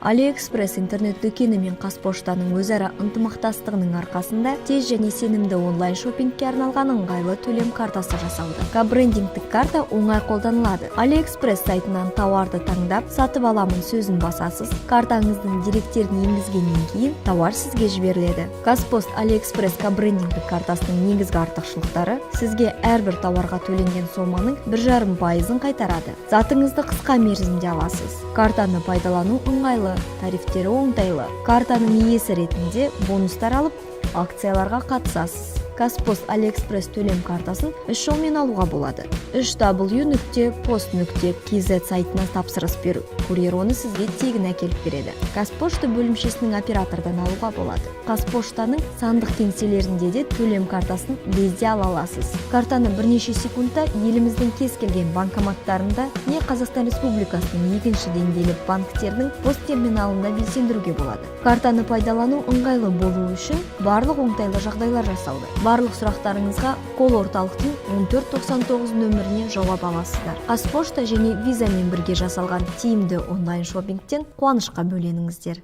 Алиэкспресс интернет дүкені мен Қазпоштаның өзара ынтымақтастығының арқасында тез және сенімді онлайн шопингке арналған ыңғайлы төлем картасы жасалды. Кобрендингтік карта оңай қолданылады. Алиэкспресс сайтынан тауарды таңдап, «Сатып аламын» сөзін басасыз. Картаңыздың деректерін енгізгеннен кейін тауар сізге жіберіледі. Қазпост Алиэкспресс кобрендингтік картасының негізгі артықшылықтары: сізге әрбір тауарға төленген соманың 1,5%-ын қайтарады, затыңызды қысқа мерзімде аласыз, картаны пайдалану ыңғайлы, тарифтері оңтайлы, картаның иесі ретінде бонустар алып, акцияларға қатысасыз. Қазпост Алиэкспресс төлем картасын үш жолмен алуға болады: 3w.post.kz сайтына тапсырыс беру, курьер оны сізге тегін әкеліп береді. Қазпошта бөлімшесінің оператордан алуға болады. Қазпоштаның сандық кеңселерінде де төлем картасын лезде ала аласыз. Картаны бірнеше секундта еліміздің кез келген банкоматтарында не Қазақстан Республикасының екінші деңгейлі банктерінің POS терминалында белсендіруге болады. Картаны пайдалану ыңғайлы болуы үшін барлық оңтайлы жағдайлар жасалды. Барлық сұрақтарыңызға колл орталықтың 1499 нөмірінен жауап аласыздар. Қазпошта және Визамен бірге жасалған тиімді онлайн шопингтен қуанышқа бөленіңіздер.